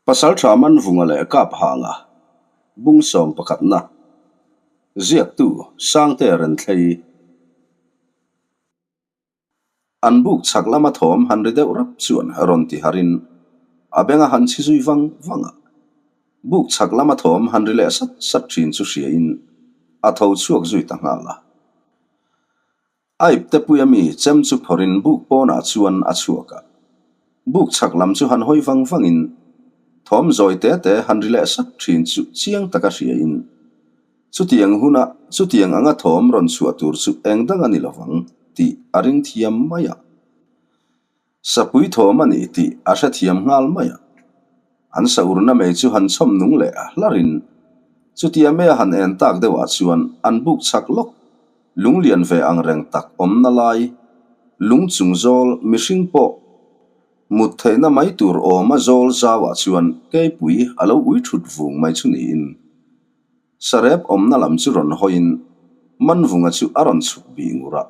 Pasalṭha Manvunga leh Kaphanga bung sawm pakhatna ziaktu Sangte Renthlei an buk chhak lama thawm han ri deuh rap chuan rawn ti harin a benga han chhi zui vang vang a. Buk chhak lama thawm han ri leh sat sat ṭhin chu hriain a tho chhuak zui ta nghal a. A ipte pui ami chem chu phawrhin buk pawnah chuan a chhuak a. Buk chhak lam chu han hawi vang vangin thawm zawi te te han ri leh sat thin chu chiang taka hriain chutiang huna chutiang anga thawm rawn chhuah tur chu eng dang a ni lovang tih a ring thiam mai a. Sapui thawm a ni tih a hrethiam nghal mai a. An saurna mei chu han chhawm nung leh hlarin chutia mei a han en tak deuhah chuan an buk chak lawk lunglian ve ang reng tak awmna lai lung chung zawl mihring pawh mut theihna mai tur awma zawl zauah chuan keipui a lo ui thut vung mai chu niin sarep awmna lam chu rawn hawiin Manvunga chu a rawn chhuk bih ngur a.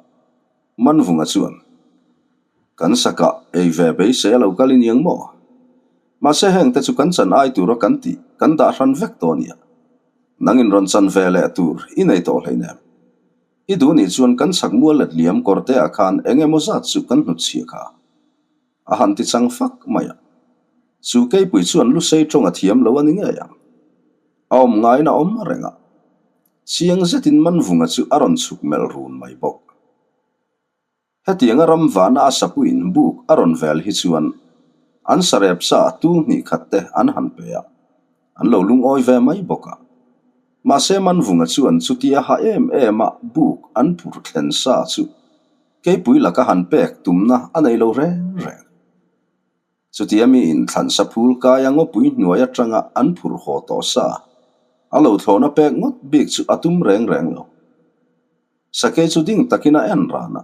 Manvunga chuan, Kan sakah ei ve beisei a lo kal i niang maw? Mahse heng te chu kan chan ai tura kan tih kan dah hran vek tawh nia. Nangin rawn chan ve leh tur i nei tawh hleinem. I duh nih chuan kan chhak mual let liam kawr te ah khan eng emaw zat chu kan hnut chhia kha. A han ti chang fak mai a. Chu keipui chuan lusei tawng a thiam lo a ni ngei ang. A awm ngaiin a awm reng a. Chiang zetin Manvunga chu a rawn chhuk melh run mai bawk. Hetianga ram vana a sapuiin buk a rawn vel hi chuan an sarep sa tu hnih khat te an han pe a, an lo lungawi ve mai bawk a. Mahse Manvunga chuan chutia ha em em a buk an phur thlen sa chu keipui laka han pek tumna a nei lo reng reng. Chutia miin thlansa phul kaia ngawpui hnuai atanga an phur haw tawh sa, a lo thlawhna pek ngawt bik chu a tum reng reng lo. Sakei chu ding takin a en ran a,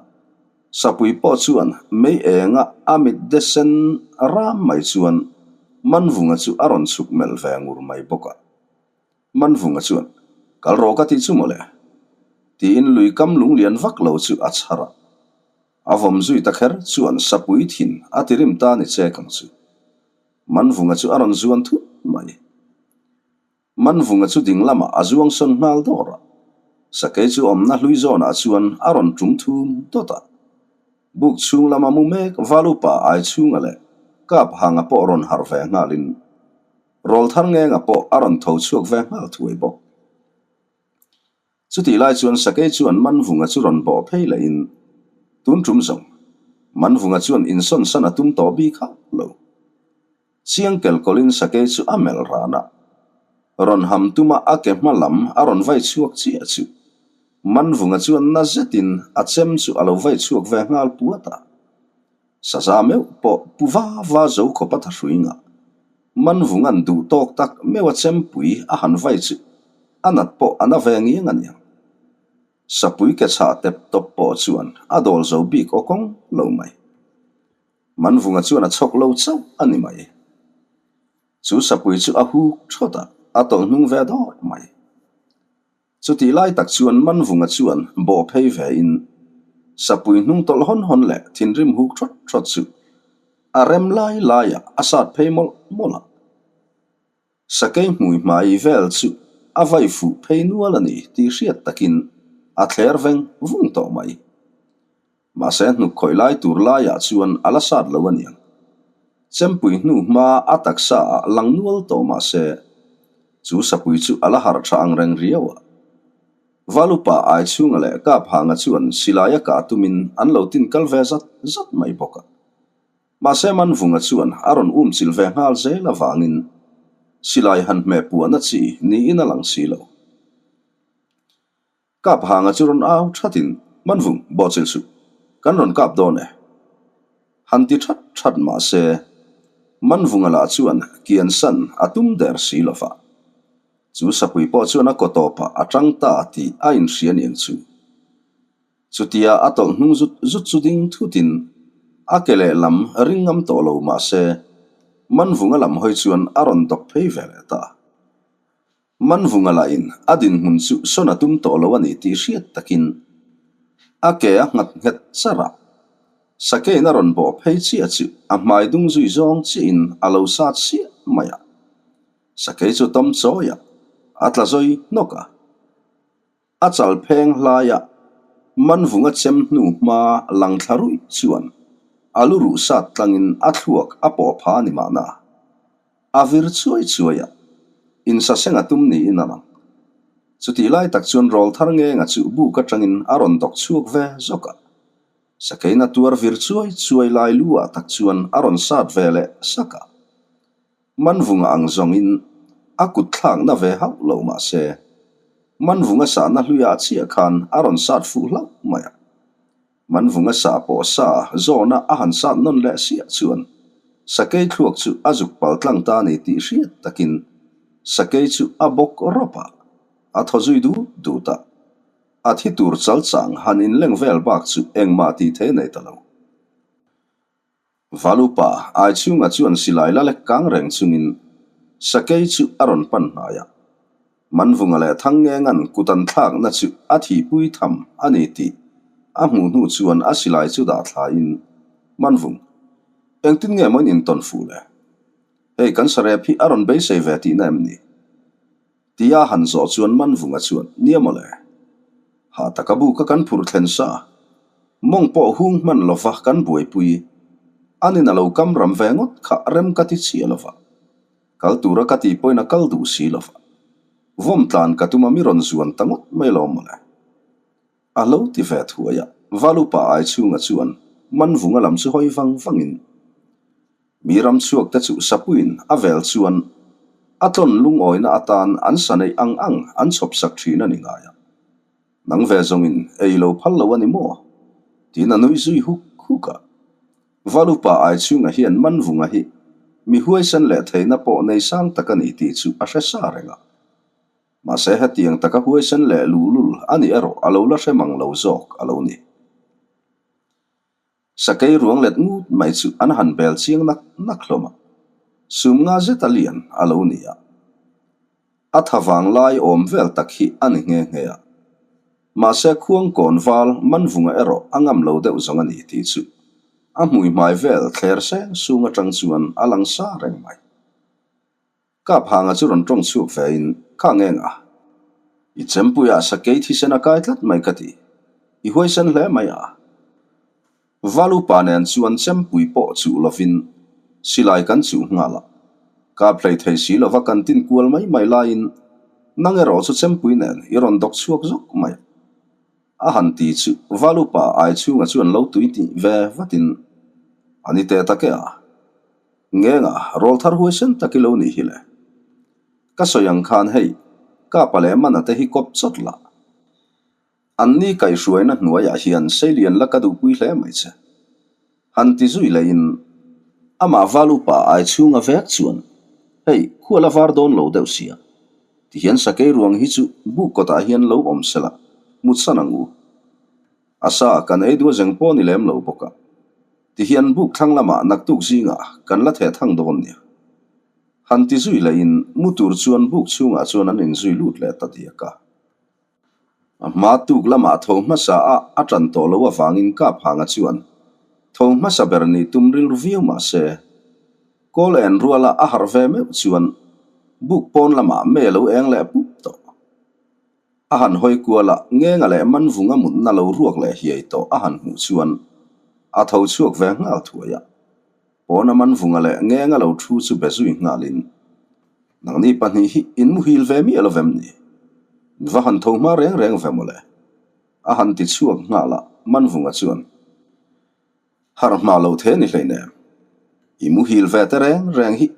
sapui pawh chuan mei enga a mit de sen ram mai chuan Manvunga chu a rawn chhuk melh ve ngur mai bawk a. Manvunga chuan, Kal rawh ka tih chu mawle, tiin lui kam lunglian vak lo chu a chhar a. A vawm zui ta kher chuan sapui thin a ti rim ta ni che kang chu. Manvunga chu a rawn zuan thut mai. Manvunga chu ding lamah a zuang sawn nghal dawr a. Sakei chu awmna hlui zawnah chuan a rawn tum thum dawt a. Buk chhung lama mu mek Valupa ai chhunga leh Kap hanga pawh rawn harh ve nghalin Rawlthar ngenga pawh a rawn tho chhuak ve nghal thuai bawk. Chutih lai chuan Sakei chuan Manvunga chu rawn bawh phei lehin, Tun tum zawng, Manvunga chuan insawn san a tum tawh bik hauh lo. Chiang kelkawlhin Sakei chu a melh ran a, rawn ham tuma a ke hma lam a rawn vai chhuak chiah chu Manvunga chuan na zetin a chem chu a lo vai chhuak ve nghal puat a. Saza meuh pawh pu va va zo khawp a thahrui ngah. Manvunga'n duh tawk tak meuh a chempui a han vai chu a nat pawh a na ve ngiang a niang. Sapui ke chhah tep tawp pawh chuan a dawl zo bik aw kawng lo mai. Manvunga chuan a chhawk lo chauh a ni mai. Chu sapui chu a huk thawt a, a tawlh hnung ve dawr mai. Chutih lai tak chuan Manvunga chuan bawh phei ve in sapui hnung tawlh hawn hawn leh thinrim huk thawt thawt chu a rem lai laiah a sat phei mawlh mawlh a. Sakei hmui hmai vel chu a vai fuh phei nual a ni tih hriat takin a thler veng vung tawh mai. Mahse hnuk khawih lai tur laiah chuan a la sat lo a niang. Chempui hnu hma a taksa ah lang nual tawh mahse chu sapui chu a la harh tha ang reng riau a. Valupa ai chhunga leh kap hanga chuan silai a kah tumin an lo tin kal ve zat zat mai bawk a. Mahse Manvunga chuan a rawn um chilh ve nghal zel avangin silai han hmeh puahna chi niin a lang si lo. Kap hanga chu rawn au thatin, Manvung, bawhchilh suh. Kan rawn kap dawn e. Han ti that that mah se, Manvunga lah chuan kian san a tum der si lo va. Chu sapui pawh chuan a kaw tawpah a tang ta tih a inhria niang chu. Chutia a tawlh hnung zut zut chu ding thutin a ke lehlam ring ngam tawh lo mah se, Manvunga lam hawi chuan a rawn dawk phei ve leh ta. Manvunga lahin a dinhmun chu sawn a tum tawh lo a ni tih hriat takin a ke a nghat nghet char a, Sakein a rawn bawh phei chiah chu a hmai dung zui zawng chiahin a lo sat siah mai a. Sakei chu tawm chawi a, a tla zawi hnawk a. A chal pheng hlaia Manvunga chem hnu hma lang thla ruih chuan a lu ruh sat tlangin a thluak a pawh pha a ni mahna. A vir chuai chuai a, insaseng a tum niin a lang. Chutih lai tak chuan rawlthar ngenga chu buk atangin a rawn dawk chhuak ve zawk a. Sakeina tuar vir chuai chuai lai lu ah tak chuan a rawn sat ve leh sak a. Manvunga ang zawngin a kut thlakna ve hauh lo mah se, Manvunga sahna hluiah chiah khan a rawn sat fuh hlauh mai a. Manvunga sah pawh sa zawna a han sat nawn leh siah chuan sakei thluak chu a zuk pal tlang ta a ni tih hriat takin sakei chu a bawk rawp a, a thaw zui dut dut a. A thi tur chal chang han inleng vel bak chu engmah tih thei nei ta lo. Valupa Aichhunga chuan silai la lek kang reng chungin sakei chu a rawn pan hnai a. Manvunga leh Thangngenga'n kut an thlakna chu a thihpui tham a ni tih a hmuh hnu chuan a silai chu dah thlaiin, Manvung, engtin nge maw in intawn fuh le? Hei kan sarep hi a rawn beisei ve tihna em ni? Tia han zawh chuan Manvunga chuan, Nia mawle. Ha taka bu kha kan phur thlen sa. Mawng pawh hung hman lova kan buaipui. Anin a lo kam ram ve ngawt kha rem ka ti chiah lova. Kal tura ka tih pawhin a kal duh si lova. Vawm tlan ka tum a mi rawn zuan ta ngawt mai lo mawle. A lo ti ve thuai a, Valupa ai chhunga chuan Manvunga lam chu hawi vang vangin mi ram chhuak te chu sapuiin a vel chuan a tlawn lungawina atan an sa neih ang ang an chhawp sak thin a ni ngai a. Nang ve zawngin ei lo phal lo a ni maw? Tiin a nui zui huk huk a. Valupa ai chhunga hian Manvunga hi mi huaisen leh theihna pawh nei sang tak a ni tih chu a hre sa reng a. Mahse hetiang taka huaisen leh luhlul a nih erawh a lo la hre mang lo zawk a lo ni. Sakei ruang let ngut mai chu an han bel chiang nak nak hlawm a, sum nga zet a lian a lo ni a. A tha vang lai awm vel tak hi a ni nghe nghe a. Mahse khuangkawn val Manvunga erawh a ngam lo deuh zawng a ni tih chu a hmui hmai vel thler seng sung atang chuan a lang sa reng mai. Kap hanga chu rawn tawng chhuak ve in, Kha ngeng a. I chempuiah sakei thisen a kai tlat mai ka ti. I huaisen hle mai a. Valupa nen chuan chempui pawh chuh lovin silai kan chuh nghal a. Kap hlei thei si lova kan tin kual mai mai laiin nang erawh chu chempui nen i rawn dawk chhuak zawk mai a. A han ti chu Valupa ai chhunga chuan lo tui tih ve vatin a ni teh tak e a. Ngenga, rawl thar huaisen tak i lo nih hi le. Ka sawi ang khan hei, Kapa leh Mana te hi kawp chawt lah. An ni kaihhruaina hnuaiah hian Seilian la ka duhpui hle mai che. Han ti zui lehin, amah val upa ai chhunga vek chuan, Hei, khua la var dawn lo deuh sia. Tihian sakei ruang hi chu buk kawtah hian lo awm se la, mutsan ang u. A sa kan ei duh zeng pawh ni lem lo bawk a. Tihian buk thlang lamah naktuk zingah kan la theh thang dawn nia. Han ti zui lehin mu tur chuan buk chhungah chuan an inzui lut leh ta diak a. A hma tuk lamah tho hmasa a a tan tawh loh avangin Kap Hanga chuan tho hmasa ber nih tum rilru viau mah se, kawl en ruala a harh ve meuh chuan buk pawn lamah mei a lo eng leh pup tawh. A han hawi kual a, Ngenga leh Manvunga mutna lo ruak leh hiai tawh a han hmuh chuan a tho chhuak ve nghal thuai a. Pawna Manvunga leh Ngenga lo thu chu be zui nghalin, Nangni pahnih hi in muhil ve miah lo vem ni? In va han tho hma reng reng ve mawle? A han ti chhuak nghal a, Manvunga chuan, Harh hma lo the ni hleinem. I muhil ve te reng reng hi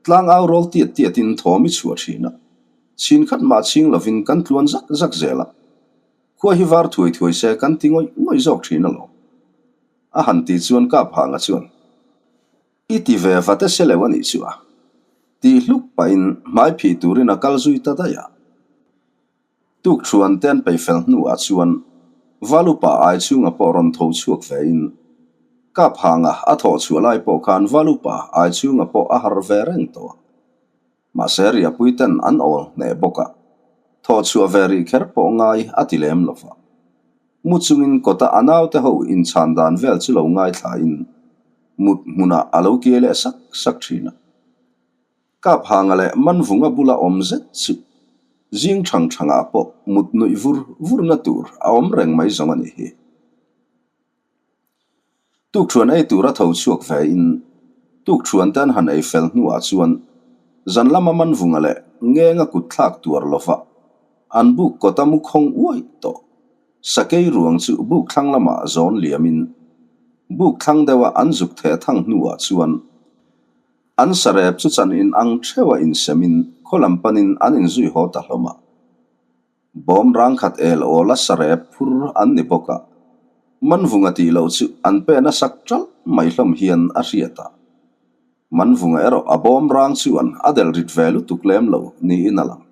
tlang au rawl tiat tiatin thawm i chhuah thin a, chhin khat mah chhing lovin kan tluan zak zak zel a, khua hi var thuai thuai se kan ti ngawih ngawih zawk thin alawm. A han ti chuan Kap Hanga chuan, I ti ve va te se lo a nih chu a tih hluk pahin hmai phih turin a kal zui ta daih a. Tuk thuan te an peih fel hnuah chuan Valupa ai chhunga pawh rawn tho chhuak ve in Kap hanga a thawh chhuah lai pawh khan Valupa ai chhunga pawh a harh ve reng tawh a. Mahse riahpui ten an awl hneh bawk a, thawh chhuah ve rih kher pawh ngai a ti lem lo va. Mu chungin kawta a naute ho inchhan dan vel chu lo ngaithla in mut hmunah a lo kiai leh sak sak thin a. Kaphanga leh Manvunga bula awm zet chu zing thang thangah pawh mut nuih vur vurna tur a awm reng mai zawng a nih hi. Tukṭhuan ei tura tho chhuak ve in tukṭhuan te an han ei fel hnuah chuan zan lama Manvunga leh Ngenga kut thlak tuar lova an buk kawta mu khawng uaih tawh. Sakei ruang chu buk thlang lamah zawn liamin buk thlang deuha an zuk theh thang hnuah chuan An sarep chu chan in ang theuh a insemin khaw lam panin an inzui haw ta hlawm a. Bawm rang khat el awl a sarep phur an ni bawk a, Manvunga tih loh chu an pen a sak ṭalh mai hlawm hian a hriat a. Manvunga erawh a bawm rang chuan a del rit ve lutuk lem lo niin a lang.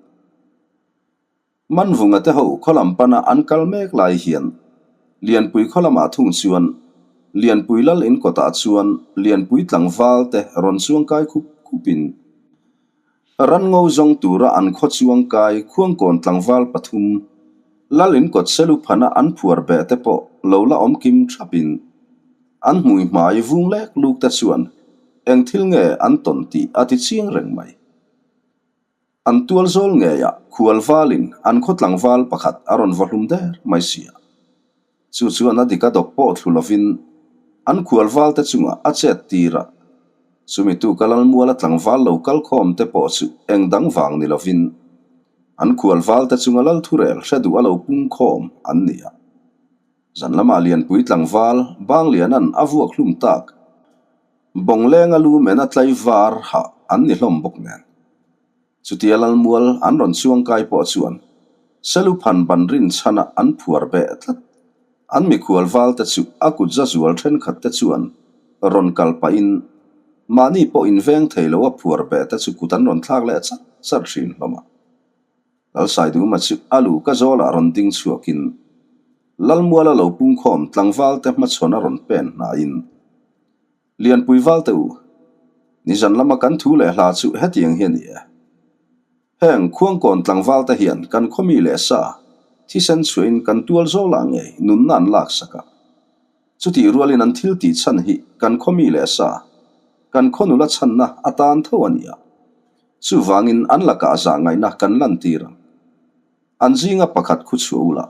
Manvunga te ho khaw lam pana an kal mek lai hian Lianpui khaw lamah thung chuan Lianpui lal in kawtah chuan Lianpui tlangval te rawn chuangkai khup khupin Ranngo zawng tura an khaw chuangkai Khuangkawn tlangval pathum lal in kawt selu phana an phuar beh te pawh lo la awm kim thapin an hmui hmai vung lek luk te chuan eng thil nge an tawn tih a ti chiang reng mai. An tual zawl ngeiah khual valin an khaw tlangval pakhat a rawn va hlum der mai si a. Chu chuan a dik a dawk pawh thlu lovin an khual valte chungah a chet tir a. Chumi tuka Lalmuala tlangval lo kal khawm te pawh chu eng dang vang ni lovin an khual valte chunga lal thurel hre duh a lo pung khawm an ni a. Zan lamah Lianpui tlangval Bangliana'n a vuak hlum tak Bawnglenga lu mena tlai var hah an ni hlawm bawk nen. Chutia Lalmual an rawn chuangkai pawh chuan Seluphan ban rin chhana an phuar beh tlat. An mikhual valte chu a kut za zual thenkhat te chuan rawn kal pahin mahni pawh inveng thei lo a phuar beh te chu kut an rawn thlak leh chat chat hrin hlawm a. Lalsaiduma chu a lu ka zawlah rawn ding chhuakin Lalmuala lo pungkhawm tlangvalte hmachhawn a rawn pen hnaiin, Lianpui valte u, nizan lama kan thu leh hla chu hetiang hi a ni e. Heng Khuangkawn tlangvalte hian kan khawmi leh sa thisen chhuahin kan tual zawlah ngei nunna an laksak a. Chutih rualin an thil tih chhan hi kan khawmi leh sa, kan khaw nula chhanna atan tho a ni a. Chuvangin an lakah zah ngaihna kan lantir ang. An zinga pakhat khu chhuah ula,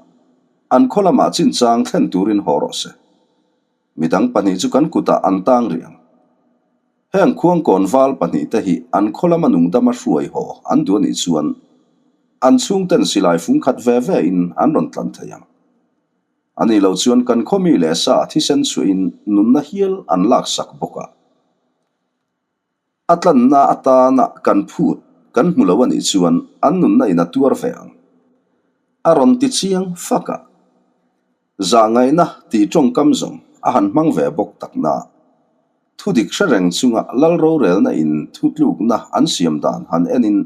an khaw lamah chinchang thlen turin haw rawh se. Midang pahnih chu kan kutah an tang rih ang. Heng khuangkawn val pahnihte hi an khaw lama nungdama hruai haw an duh a nih chuan an chhungten silai fung khat ve ve in an rawn tlan thei ang. A nih loh chuan kan khaw mi leh sa thisen chhuahin nunna hial an laksak bawk a. A tlanna atana kan phut kan hmu lo a nih chuan an nunna in a tuar ve ang. A rawn ti chiang fak a. Zahngaihna tih tawngkam zawng a han hmang ve bawk tak na. Thudik hre reng chunga lal rorelna in thutlukna an siam dan han enin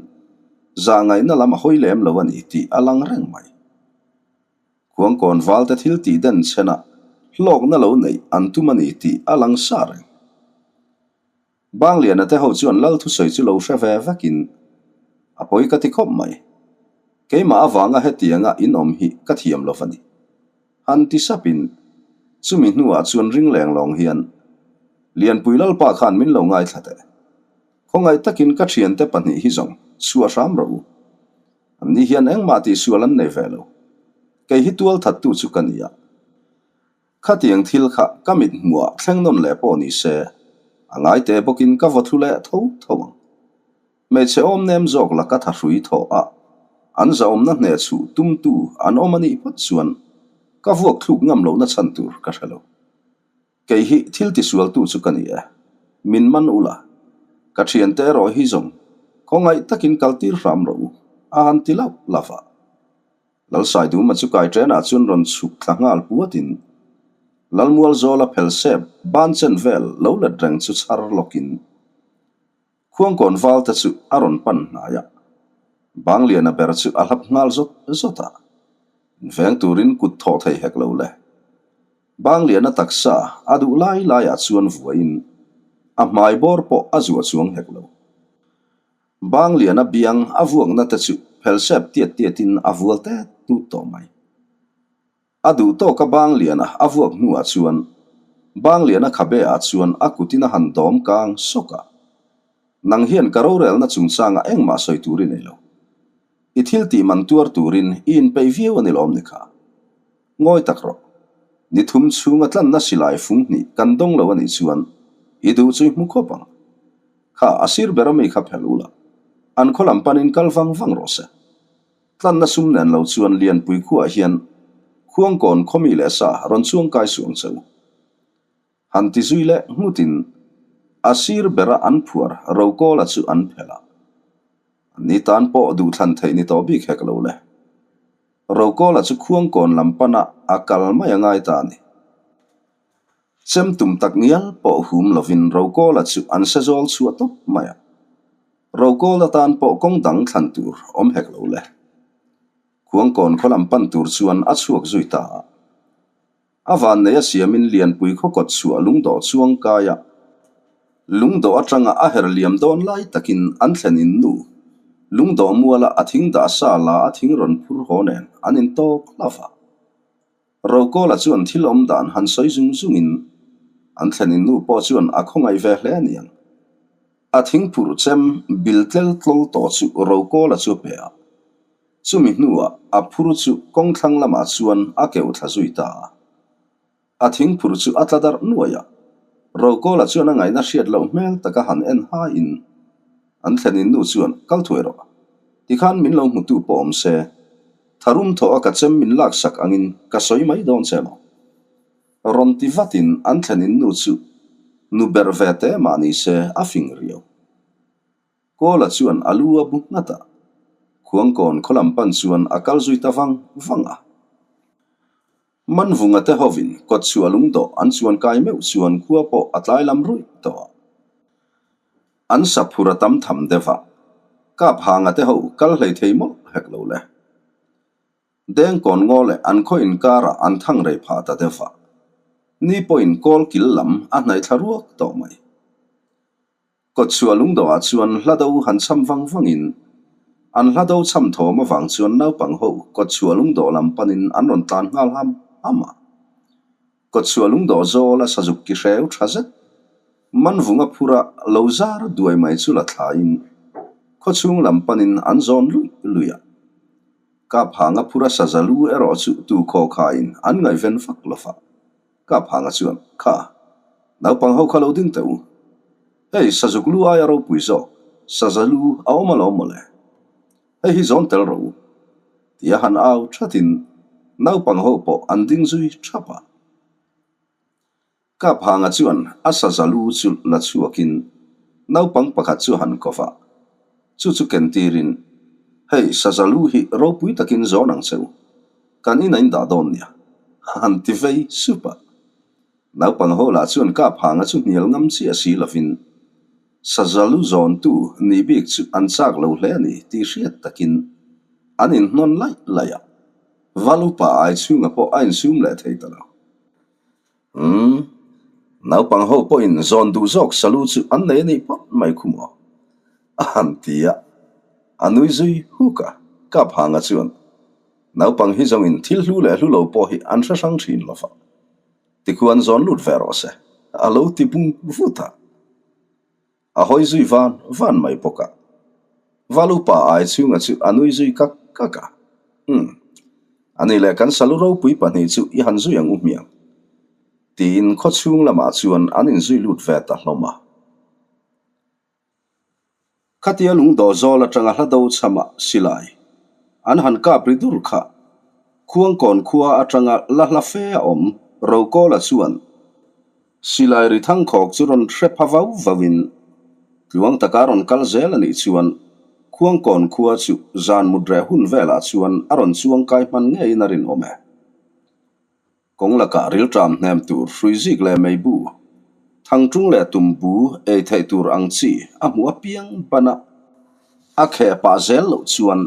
zahngaihna lam a hawi lem lo a ni tih a lang reng mai. Khuangkawn valte thil tih den chhenah hlawkna lo neih an tum a ni tih a lang sa reng. Bangliana te ho chuan lal thusawi chu lo hre ve vekin a pawi ka ti khawp mai. Keimah avanga hetianga in awm hi ka thiam lo va ni. Han ti sapin chumi hnuah chuan ring leng lawng hian Lianpui Lalpa khan min lo ngaithla teh. Khawngaih takin ka thiante pahnih hi zawng chhuah hram rawh u. Anni hian engmah tihsual an nei ve lo. Kei hi tual thattu chu ka ni a. Khatiang thil kha ka mit hmuhah thleng nawn leh pawh ni se, a ngai te bawkin ka vaw thlu leh tho tho ang. Hmeichhe awm nem zawk la ka tha hrui thawh a, an zahawmna hneh chhuh tumtu an awm a nih phawt chuan ka vuak thluk ngam lohna chhan tur ka hre lo. Kei hi thil tisualtu chu ka ni e. Min man ula, ka thiante erawh hi zawng khawngaih takin kaltir hram rawh u, a han ti lauh lauh a. Lalsaiduma chu kai ṭenah chuan rawn chhuk thla nghal puatin Lalmualzawla phel sep ban chen vel lo let reng chu chhar lawkin Khuangkawn valte chu a rawn pan hnai a, Bangliana ber chu a hlap nghal zawt zawt a, inveng turin kut thawh thei hek lo le. Bangliana taksa a duh lai laiah chuan vuain a hmai bawr pawh a zuah chuang hek lo. Bangliana biang a vuakna te chu phelsep tiat tiatin a vual tet tut tawh mai. A duh tawka Bangliana a vuak hnuah chuan Bangliana khabe ah chuan a kutin a han dawm kang sawk a. Nang hian ka rorelna chungchangah engmah sawi tur i nei lo. I thil tih man tuar turin i inpeih viau a ni lawm ni kha. Ngawi tak rawh. Ni thum chhunga tlanna silai fung hnih kan dawng lo a nih chuan i duh chu i hmu khawp ang. Kha a sir ber ami kha phelh ula, an khaw lam panin kal vang vang rawh se. Tlanna sum nen lo chuan Lianpui khuaah hian Khuangkawn khawmi leh sa rawn chuang kai suh ang che u. Han ti zui leh nghutin a sir bera an phuar Rokawla chu an phelh a. Ni tan pawh duhthlan theih ni tawh bik hek lo le. Rokawla chu Khuangkawn lam pana a kal mai a ngai ta a ni. Chem tum tak ngial pawh hum lovin Rokawla chu an se zawl chhuah tawp mai a. Rokawla tan pawh kawng dang thlan tur awm hek lo le. Khuangkawn khaw lam pan tur chuan a chhuak zui ta a. A vannei a siamin Lianpui khaw kawt chhuah lungdawh chuang kaia lungdawh atanga a her liam dawn lai takin an thlen in nu lungdawh muala a thing dah sa la a thing rawn phur haw nen an intawk hlauh a. Rokawla chuan thil awm dan han sawi zung zungin an thlen in nu pawh chuan a khawngaih ve hle a niang. A thing phurh chem bil tlel tlawl tawh chu Rokawla chu a pe a. Chumi hnuah a phur chu kawng thlang lamah chuan a keuh thla zui ta a. A thing phur chu a tla darh nuai a, Rokawla chuan a ngaihna hriat loh hmel taka han en haiin an thlenin nu chuan kal thuai rawh. Tikhan min lo hmutu pawh awm se, tharum thawh a ka chem min laksak angin ka sawi mai dawn che maw? Rawn ti vatin an thlenin nu chu nu berh ve te mah ni se a fing riau. Kawla chuan a lu a bu nghat a, Khuangkawn khaw lam pan chuan a kal zui ta vang vang a. Manvunga te hovin kawt chhuah lungdawh an chuan kai meuh chuan khua pawh a tlai lam ruih tawh a. An sa phur a tam tham deuh a, Kap hanga te ho kal hlei thei mawlh hek lo le. Dengkawn ngaw leh an khaw inkarah an thang rei phah ta deuh a, ni pawhin kawl kil lam a hnaih thla ruak tawh mai. Kawtchhuah lungdawhah chuan hla do han cham vang vangin, an hla do cham thawm avang chuan naupang ho kawtchhuah lungdawh lam panin an rawn tlan nghal ham ham a. Kawtchhuah lungdawh zawl a sazuk ki hreu tha zet, Manvunga phura lo zar duai mai chu la thlaiin khawchhung lam panin an zawn luih luih a. Kaphanga phura saza lu erawh chu tu khaw khain an ngaihven vak lo va. Ka phanga chuan, Kha, naupang ho kha lo ding teh u. Hei, sazuk lu aia ropui zawk, saza lu a awm alawm mawle. Hei hi zawn tel rawh u. Tia han au thatin naupang ho pawh an ding zui thap a. Ka phanga chuan a saza lu chu la chhuakin naupang pakhat chu han ko va. Chu chu kentirin, Hei, saza lu hi ropui takin zawn ang che u. Kan in a indah dawn nia, han ti vei sup a. Naupang ho lah chuan kap hanga chu hnial ngam chiah si lovin saza lu zawntu nih bik chu an chak lo hle a ni tih hriat takin an inhnawn laih laih a. Val upa ai chhunga pawh a insum leh thei ta lo. Umm, naupang ho pawhin zawn duh zawk salu chu an nei a nih phawt mai khu maw? A han ti a, a nui zui huk a, kap hanga chuan naupang hi zawngin thil hlu leh hlu lo pawh hi an hre hrang thin lo va, tikhuan zawn lut ve rawh se, a lo ti bung vut a. A hawi zui van van mai bawk a. Val upa ai chhunga chu a nui zui kak kak a. Umm. Ani leh kan salu ropui pahnih chu i han zui ang u hmiang. Tiin khaw chhung lamah chuan an inzui lut ve ta hlawm a. Khatia lungdawh zawl atanga hla do chhama silai an han kap ri dur kha Khuangkawn khua atanga la hla fe a awm Rokawla chuan Silai ri thangkhawk chu rawn hre pha vau vauin tluang taka rawn kal zel a nih chuan Khuangkawn khua chu zan mut reh hun velah chuan a rawn chuang kai hman ngeiin a rinawm e. Kawng lakah rilṭam hnem tur hrui zik leh meibu, thangṭung leh tumbu ei theih tur ang chi a hmuh apiang bana a kheh pah zel loh chuan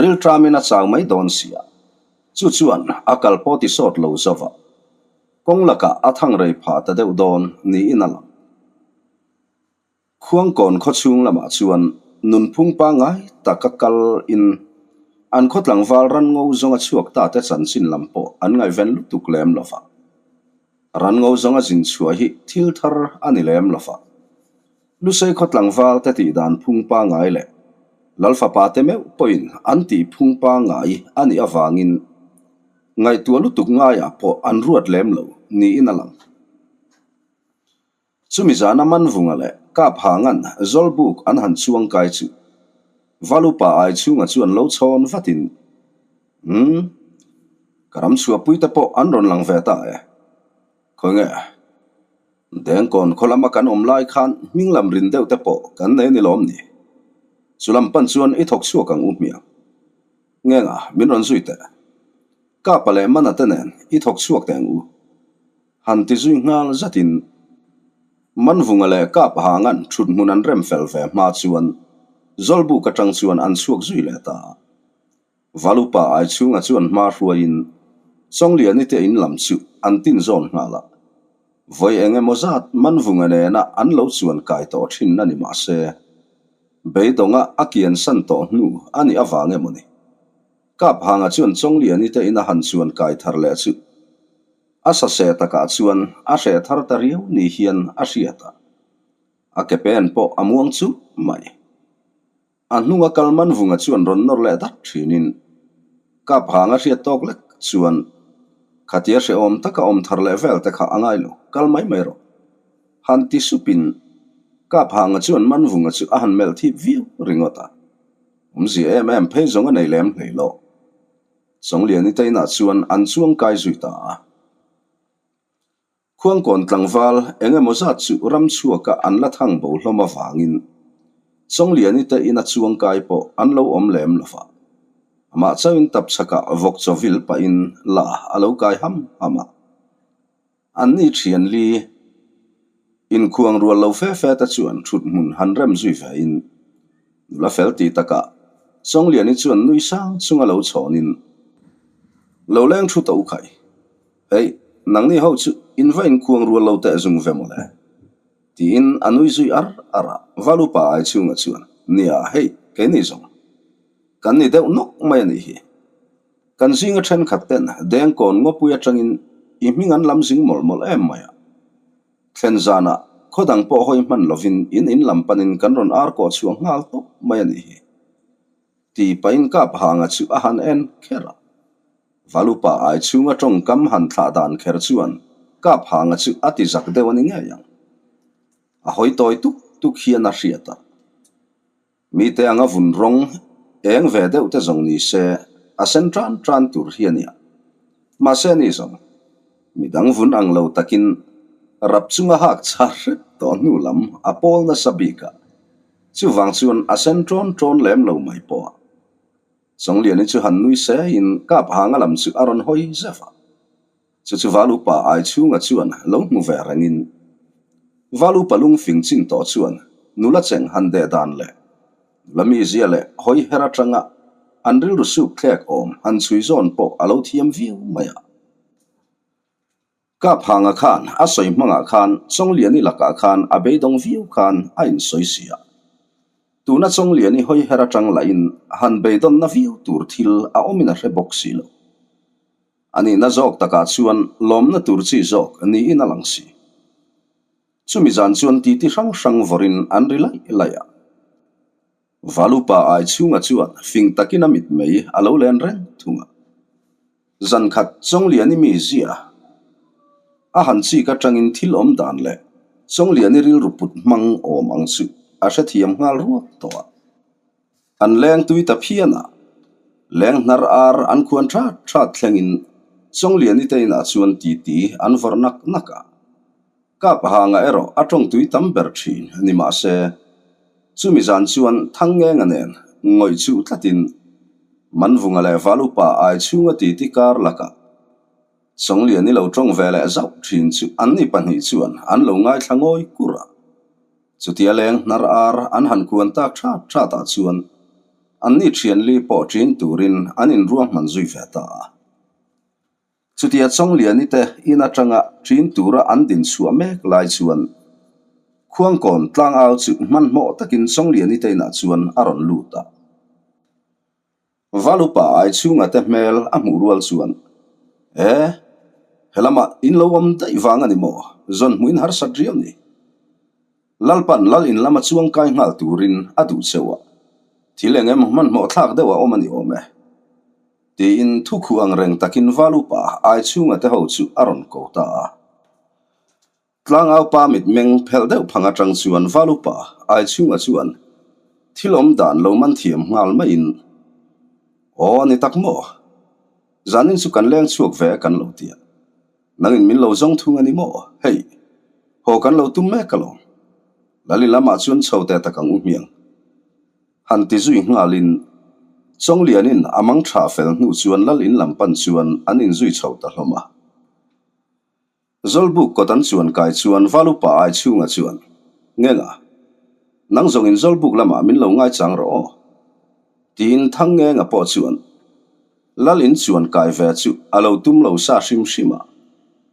rilṭamin a chau mai dawn sia, chu chuan a kal pawh ti sawt lo zova. Kawng lakah a thang rei phah ta deuh dawn niin a lang. Khuangkawn khaw chhung lamah chuan nunphung pangngai taka kal in an khaw tlangval ranngo zawnga chhuak ta te chanchin lam pawh an ngaihven lutuk lem lo va. Ranngo zawnga zin chhuah hi thil thar a ni lem lo va. Lusei khaw tlangval te tih dan phung pangngai leh Lal fapa te meuh pawhin an tih phung pangngai a nih avangin ngaihtuah lutuk ngaiah pawh an ruat lem lo niin a lang. Chumi zana Manvunga leh Kaphanga'n Zawlbuk an han chuang kai chu Valupa ai chhunga chuan lo chhawn vatin, Umm, ka ram chhuahpuite pawh an rawn lang ve ta e. Khawi nge? Dengkawn khaw lama kan awm lai khan hming lam rin deuh te pawh kan nei ni lawm ni? Chu lam pan chuan i thawk chhuak ang u hmiang. Ngenga, min rawn zui teh. Kapa leh Mana te nen i thawk chhuak teh ang u. Han ti zui nghal zatin Manvunga leh Kap Hanga'n thut hmun an rem fel ve hma chuan Zawlbuk atang chuan an chhuak zui leh ta a. Valupa Aichhunga chuan hma hruaiin Chawngliani te in lam chu an tin zawn nghal a. Vawi eng emaw zat Manvunga nena an lo chuan kai tawh thin a ni mah se, beidawnga a kian san tawh hnu a nih avang emaw ni. Kap Hanga chuan Chawngliani te ina han chuan kai thar leh chu a saseh takah chuan a hreh thar ta riau ni hian a hriat a, a ke pen pawh a muang churh mai. A hnunga kal Manvunga chuan rawn nawr leh dat thinin Kap Hanga hriat tawk lek chuan khatia hrehawm taka awm thar leh vel te kha a ngai lo, kal mai mai rawh. Han ti supin Kap Hanga chuan Manvunga chu a han melh thip viau ringawt a. Awmzia em em phei zawng a nei lem hlei lo. Chawngliani te inah chuan an chuang kai zui ta a. Khuangkawn tlangval eng emaw zat chu ram chhuaka an la thang bo hlawm avangin Chawngliani te ina chuang kai pawh an lo awm lem lo va. Amah chauhin tapchhakah vawk chaw vil pahin la a lo kai ham ham a. An ni thian li inkhuang rual lo fe fe te chuan thut hmun han rem zui ve in nula fel ti takah Chawngliani chuan nui sang chunga lo chhawnin lo leng thu to khai. Hei, nangni ho chu in va inkhuang rual lo teh zung ve mawle? Tiin a nui zui ar ar a, Valupa ai chhunga chuan, Nia, hei, keini zawng kan ni deuh nawk mai a nih hi. Kan zinga thenkhat ten Dengkawn ngawpui atangin i hming an lam zing mawlh mawlh em mai a. Thlen zanah khaw dang pawh hawi hman lovin in in lam panin kan rawn ar kawh chhuah nghal tawp mai a nih hi. Ti pahin kap hanga chu a han en kher a. Valupa ai chhunga tawngkam han thlah dan kher chuan kap hanga chu a ti zak deuh a ni ngei ang. A hawi tawi tuk tuk hian a hriat a. Mite anga vun rawng eng ve deuh te zawng ni se a sen tan tan tur hi a nia. Mahse ni zawng, midang vun ang lo takin rap chunga hak char hrep tawh hnu lam a pawl nasa bik a, chuvang chuan a sen tawn tawn lem lo mai pawh a. Chawngliani chu han nui seiin kap hanga lam chu a rawn hawi zeuh a. Chu chu Valupa ai chhunga chuan lo hmu ve rengin Valupa lungfing chin tawh chuan nula cheng han deh dan leh nula mizia leh hawi her atanga an rilru suk thlek awm han chhui zawn pawh a lo thiam viau mai a. Kap hanga khan a sawi hmangah khan Chawngliani lakah khan a beidawng viau khan a insawi si a. Tuna Chawngliani hawi her atang lahin han beidawnna viau tur thil a awmin a hre bawk si lo. A nihna zawk takah chuan lawmna tur chi zawk niin a lang si. Chumi zan chuan titi hrang hrang vawrin an ri laih laih a. Valupa ai chhunga chuan fing takin a mitmei a lo len reng thung a. Zan khat Chawngliani mi zia a han chik atangin thil awm dan leh Chawngliani rilru put hmang awm ang chu a hrethiam nghal ruak tawh a. An leng tui ta phian a, leng hnar ar an khuan that that thlengin Chawngliani te inah chuan titi an vawrh nak nak a. Kap hanga erawh a tawng tui tam ber thin ni mah se, chumi zan chuan Thangngenga nen ngawih chuh tlatin Manvunga leh Valupa ai chhunga titi kar lakah Chawngliani lo tawng ve leh zauh thin chu anni pahnih chuan an lo ngaithla ngawi kur a. Chutia leng hnar ar an han kuan tak that that ah chuan anni thianli pawh ṭin turin an inruahman zui ve ta a. Chutia Chawngliani te in atanga ṭin tura an din chhuah mek lai chuan Khuangkawn tlangau chu hmanhmawh takin Chawngliani te inah chuan a rawn lut a. Valupa ai chhunga te hmel a hmuh rual chuan, E, helamah in lo awm daih vang a ni maw? Zawn hmuh in harsat riau ni. Lalpan lal in lama chuang kai nghal turin a duh cheu a, thil eng emaw hmanhmawh thlak deuh a awm a ni awm e. Tiin thu khuh ang reng takin val upa Aichhunga te ho chu a rawn ko ta a. Tlangaupa mitmeng phelh deuh phang atang chuan val upa Aichhunga chuan thil awm dan lo man thiam nghal maiin, Aw ni tak maw? Zanin chu kan leng chhuak ve kan lo ti a. Nangin min lo zawng thung a ni maw? Hei, haw kan lo tum mek alawm. Lali lamah chuan chho teh tak ang u hmiang. Han ti zui nghalin, Chawnglianin a mang tha fel hnu chuan lal in lam pan chuan an inzui chho ta hlawm a. Zawlbuk kawt an chuan kai chuan Valupa ai chhunga chuan, Ngenga, nang zawngin Zawlbuk lamah min lo ngaichang rawh aw. Tiin Thangngenga pawh chuan Lal in chuan kai ve chu a lo tum lo sa hrim hrim a.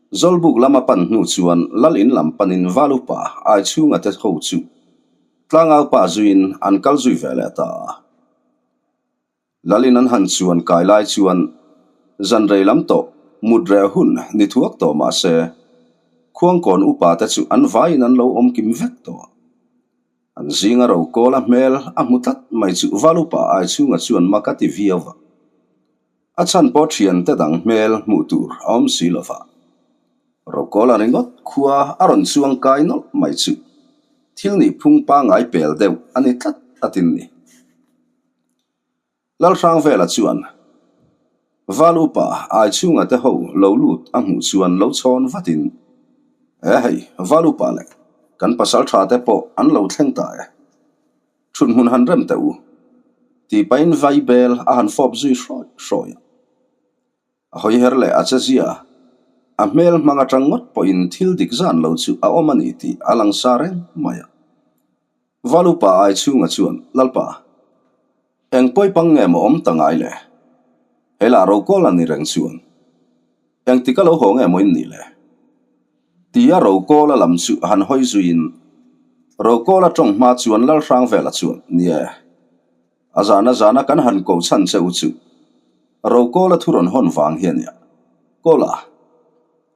Zawlbuk lama pan hnu chuan Lal in lam panin Valupa ai chhunga te ho chu Tlangaupa zuiin an kal zui ve leh ta a. Lalin an han chuan kai lai chuan zan rei lam tawh mut reh hun ni thuak tawh mah se, Khuangkawn upa te chu an vaiin an lo awm kim vek tawh. An zinga ro kawla hmel a hmu tlat mai chu val upa ai chhunga chuan mak a ti viau va. A chhan pawh thiante dang hmel hmuh tur a awm si lo va. Rokawla ringawt khua a rawn chuang kai nawlh mai chu thil nih phung pangngai pel deuh a ni tlat a tin ni. Lalhrangvela chuan Val upa Aichhunga te ho lo lut a hmuh chuan lo chhawn vatin, E hei, Val upa leh kan pasal tha te pawh an lo thleng ta e. Thut hmun han rem teh u. Tih pahin Vaibel a han fawp zui hrawi hrawi a. A hawi her leh a che zia. A hmel hmang atang ngawt pawhin thil dik zan lo chu a awm a ni tih a lang sa reng mai a. Val upa ai chhunga chuan, Lalpa, eng pawi pang nge maw awm ta ngai le? He lah rokawl a ni reng chuan engtik a lo haw nge maw in nih le? Tia rokawl a lam chu han hawi zuiin rokawl a tawng hma chuan Lalhrangvela chuan, Nie. A zana zana kan han ko chhan che u chu Rokawla thu rawn hawn vang hi a nia. Kawla,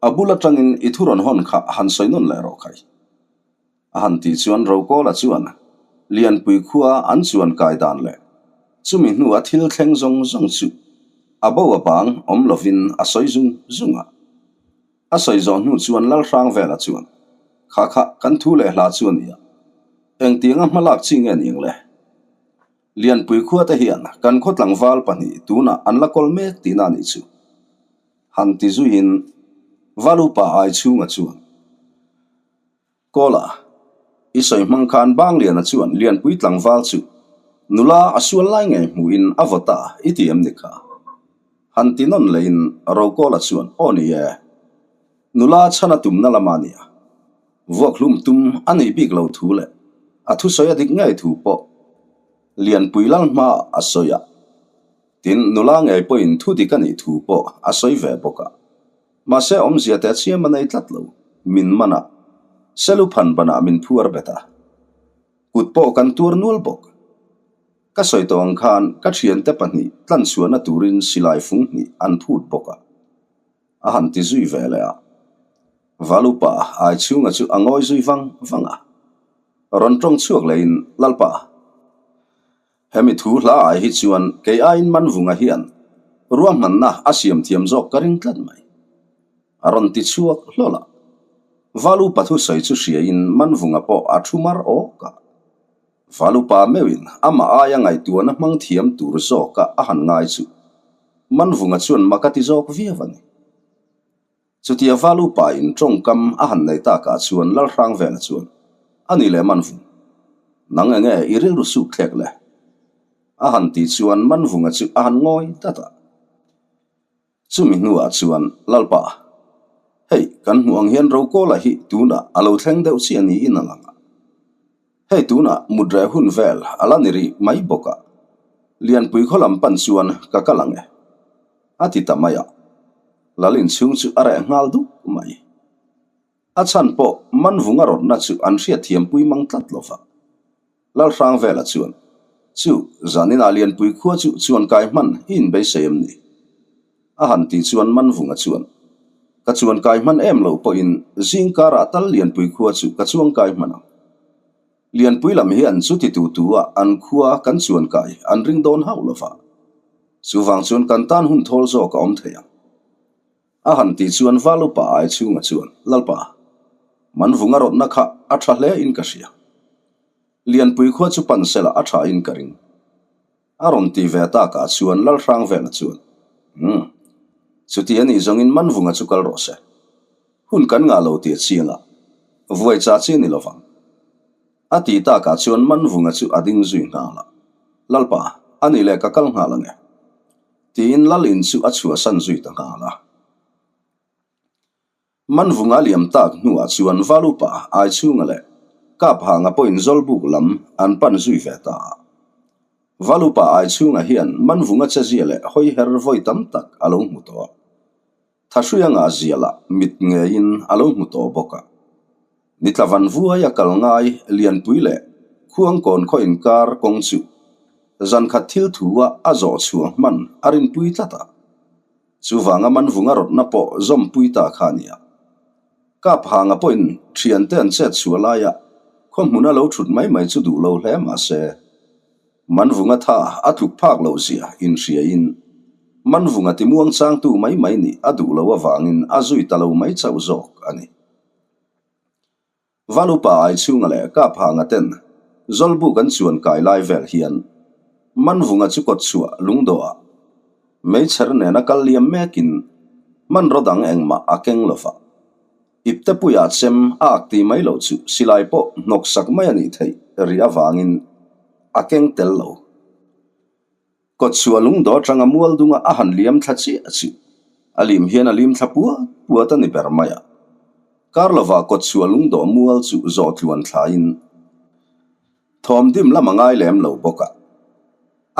a bul atangin i thu rawn hawn kha han sawi nawn leh rawh khai. A han tih chuan Rokawla chuan Lianpui khua an chuan kai dan leh chumi hnua thil thleng zawng zawng chu a bo a bang awm lovin a sawi zung zung a. A sawi zawh hnu chuan Lalhrangvela chuan, Kha kha, kan thu leh hla chu a nia. Engtianga hma lak chi nge ning le? Lianpui khuate hian kan khaw tlangval pahnih tunah an la kawl mek tihna a nih chu. Han ti zuiin Valupa ai chhunga chuan, Kawla, i sawi hmang khan Bangliana chuan Lianpui tlangval chu nula a sual lai ngei hmuhin a vaw ta i ti em ni kha? Han ti nawn leiin Rokawla chuan, Aw ni e, nula chhan a tumna lama nia. Vuakhlum tum a nih bik lo thu leh a thusawi a dik ngei thu pawh Lianpui lal hmaah a sawi a. Tin, nula ngei pawhin thu dik a nih thu pawh a sawi ve bawk a. Mahse, awmzia te a chhiam a nei tlat lo. Min man a, Selu phan banah min phuar bet a. Kut pawh kan tuar nual bawk. Ka sawi tawh ang khan ka thiante pahnih tlanchhuahna turin silai fung hnih an phut bawk a. A han ti zui ve leh a. Valupa ai chhunga chu a ngawi zui vang vang a. Rawn tawng chhuak lehin, Lalpa, hemi thu hla ai hi chuan kei aiin Manvunga hian ruahmanna a siam thiam zawk ka ring tlat mai. A rawn ti chhuak hlawl a. Valupa thusawi chu hriain Manvunga pawh a thu mar awk a. Valupa meuhin amah aia ngaihtuahna hmang thiam tur zawka a han ngai chu Manvunga chuan mak a ti zawk viau a ni. Chutia Valupa in tawngkam a han nei takah chuan Lalhrangvela chuan, A ni leh Manvung, nang enge i rilru suk thlek le? A han tih chuan Manvunga chu a han ngawi dat a. Chumi hnuah chuan, Lalpa, hei kan hmuh ang hian Rokawla hi tunah a lo thleng deuh chiah niin a lang a. Hei tunah mut reh hun vel a la ni rih mai bawk a, Lianpui khaw lam pan chuan ka kal ang e, a ti ta mai a. Lal inchhung chu a reh nghal dup mai. A chhan pawh Manvunga rawtna chu an hriatthiampui mang tlat lo va. Lalhrangvela chuan, Chu, zaninah Lianpui khua chu chuan kai hman i inbeisei em ni? A han tih chuan Manvunga chuan, Ka chuan kai hman em lo pawhin zing karah tal Lianpui khua chu ka chuang kai hman ang. Lianpui lam hian chuti tu tu a an khua kan chuan kai an ring dawn hauh lo va. Chuvang chuan kan tan hun thawl zawk a awm thei ang. A han tih chuan Val upa ai chhunga chuan, Lalpa, Manvunga rawtna kha a tha hle in ka hria. Lianpui khua chu pan sela a tha in ka ring. A rawn ti ve takah chuan Lalhrangvela chuan, Umm, chuti a nih zawngin Manvunga chu kal rawh se. Hun kan ngah lo tih a chiang a, vuai cha chi a ni lo vang. A ti takah chuan Manvunga chu a ding zui nghal a, Lalpa, a nih leh ka kal nghal ange. Tiin Lal in chu a chhuahsan zui ta nghal a. Manvunga liam tak hnuah chuan Valupa, Aichhunga leh Kaphanga pawhin Zawlbuk lam an pan zui ve ta a. Valupa Aichhunga hian Manvunga chezia leh hawiher vawi tam tak a lo hmu tawh a. Thahruia ngah zia lah mit ngeiin a lo hmu tawh bawk a. Nitla van vuai a kal ngai Lianpui leh Khuangkawn khaw inkar kawng chu zankhat thil thu a a zawh chhuah hman a rinpui tlat a. Chuvanga Manvunga rawtna pawh zawmpui ta kha a nia. Kaphanga pawhin thiante an chet chhuah laia khaw hmuna lo thut mai mai chu duh lo hle mah se, Manvunga tha a tluk phak loh zia inhriain Manvunga ti muang changtu mai mai nih a duh loh avangin a zui ta lo mai chauh zawk a ni. Valupa Aichhunga leh Kaphanga ten Zawlbuk an chuan kai lai vel hian Manvunga chu kawtchhuah lungdawhah meichher nena kal liam mekin hmanraw dang engmah a keng lo va. Iptepuia chem a ak ti mai loh chu silai pawh hnawksak mai a nih theih rih avangin a keng tel lo. Kawtchhuah lungdaw atanga mual dunga a han liam thla chiah chu a lim hian a lim thla puat puat a ni ber mai a. Kar lovah kawtchhuah lungdawh mual chu zawh tluan thlaiin thawm dim lam a ngai lem lo bawk a.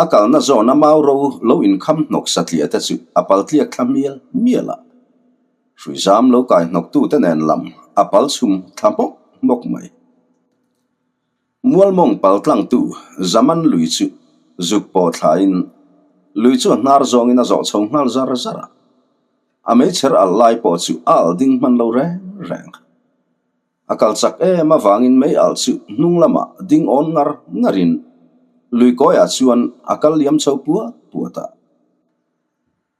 A kalna zawna mau ro lo inkham hnawk satliah te chu a pal tliak thla mial mial a. Hruizam lo kai hnawktute nen lam a pal chhum thla hmawk hmawk mai. Mualmawng pal tlangtu Zaman lui chu zuk pawh thlain lui chu a hnar zawngin a zawh chho nghal zar zar a. A meichher alh lai pawh chu a alh ding hman lo reng reng. A kal chak em avangin mei alh chu hnung lamah ding awn ngar ngarin lui kawiah chuan a kal liam chho puat puat a.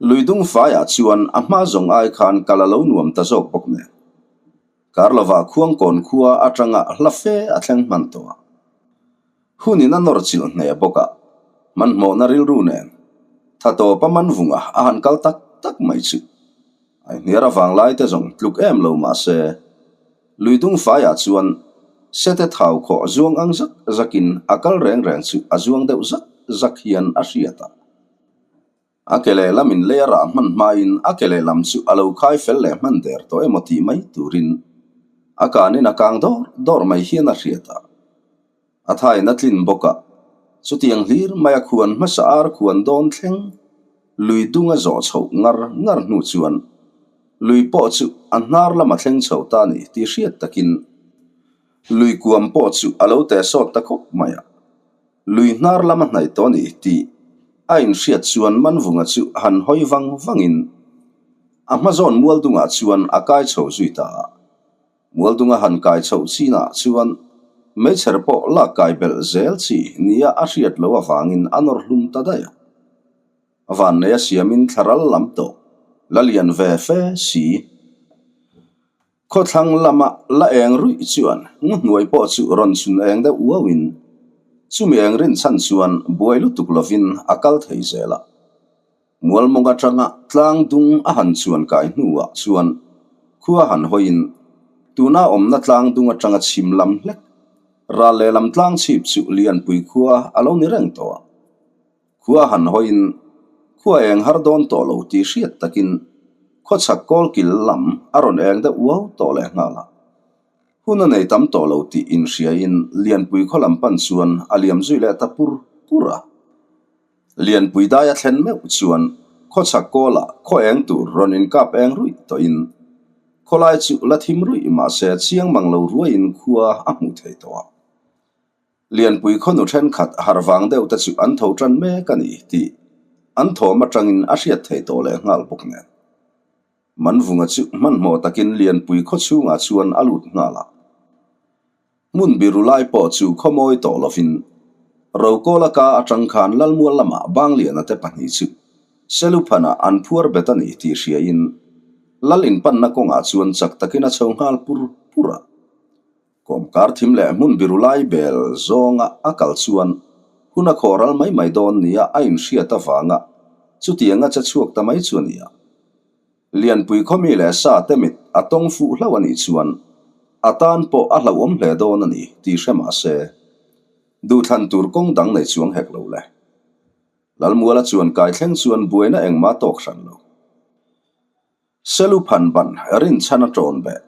Lui dung faiah chuan a hma zawng ai khan kal a lo nuam ta zawk bawk nen. Kar lovah Khuangkawn khua atanga hla fe a thleng hman tawh a. Hunin a nawr chilh hneh bawk a, hmanhmawhna rilru nen tha tawpa Manvunga a han kal tak tak mai chu. A hniar avang lai te zawng tluk em lo mah se, lui dung faiah chuan sete thau khawh zuang ang zak zakin a kal reng reng chu a zuang deuh zak zak hian a hriat a. A ke lehlam in lei a rah hman hmain a ke lehlam chu a lo khai fel leh hman der tawh emaw tih mai turin a kanin a kang dawr dawr mai hian a hriat a. A thain a tlin bawk a, chutiang hlir mai a khuan hmasa ar khuan dawn thleng lui dung a zawh chhoh ngar ngar hnu chuan lui pawh chu a hnar lama thleng chho ta a ni tih hriat takin lui kuam pawh chu a lo teh sawt ta khawp mai a. Lui hnar lama hnaih tawh a ni tih a inhriat chuan Manvunga chu han hawi vang vangin a hma zawn Mualdungah chuan a kai chho zui ta a. Mualdunga han kai chhoh chinah chuan meichher pawh lak kai belh zel chi nia a hriat loh avangin a nawr hlum ta daih a. Vanneia siamin thlaral lam tawh la lian ve fe si. Khawthlang lama la eng ruih chuan ngu hnuai pawh chu rawn chhun eng deuh uauin chumi eng rin chhan chuan buai lutuk lovin a kal thei zel a. Mualmawng atanga tlang dung a han chuan kai hnuah chuan khua han hawiin tuna awmna tlang dung atanga chhim lam hlek ral lehlam tlang chhip chu Lianpui khua a lo ni reng tawh a. Khua han hawiin khua eng har dawn tawh lo tih hriat takin khawchhak kawlkil lam a rawn eng deuh uau tawh leh nghal a. Hun a nei tam tawh lo tih inhriain Lianpui khaw lam pan chuan a liam zui leh ta pur pur a. Lianpui dai a thlen meuh chuan khawchhak kawlah khaw eng tur rawn inkap eng ruih tawhin khawlai chu la thim ruih mahse chiang mang lo ruaiin khua a hmuh thei tawh a. Lianpui khawnu thenkhat har vang deuh te chu an tho tan mek a ni tih an thawm atangin a hriat thei tawh leh nghal bawk nen. Manvunga chu hmanhmawh takin Lianpui khaw chhungah chuan a lut nghal a. Hmun biru lai pawh chu khawmawi tawh lovin Rokawla ka atang khan Lalmual lamah Bangliana te pahnih chu Seluphanah an phuar bet a ni tih hriain Lal inpanna kawngah chuan chak takin a chho nghal pur pur a. Kawmkar thim leh hmun biru lai bel zawnga a kal chuan hun a khawh ral mai mai dawn nia a inhriat avanga chutianga che chhuak ta mai chu a ni a. Lianpui khawmi leh sa te mit a tawng fuh hlauh a nih chuan a tan pawh a hlauhawm hle dawn a ni tih hre mah se, duhthlan tur kawng dang nei chuang hek lo le. Lalmuala chuan kai thleng chuan buaina engmah tawk hran lo. Selu phan ban rinchhan a ṭawn beh.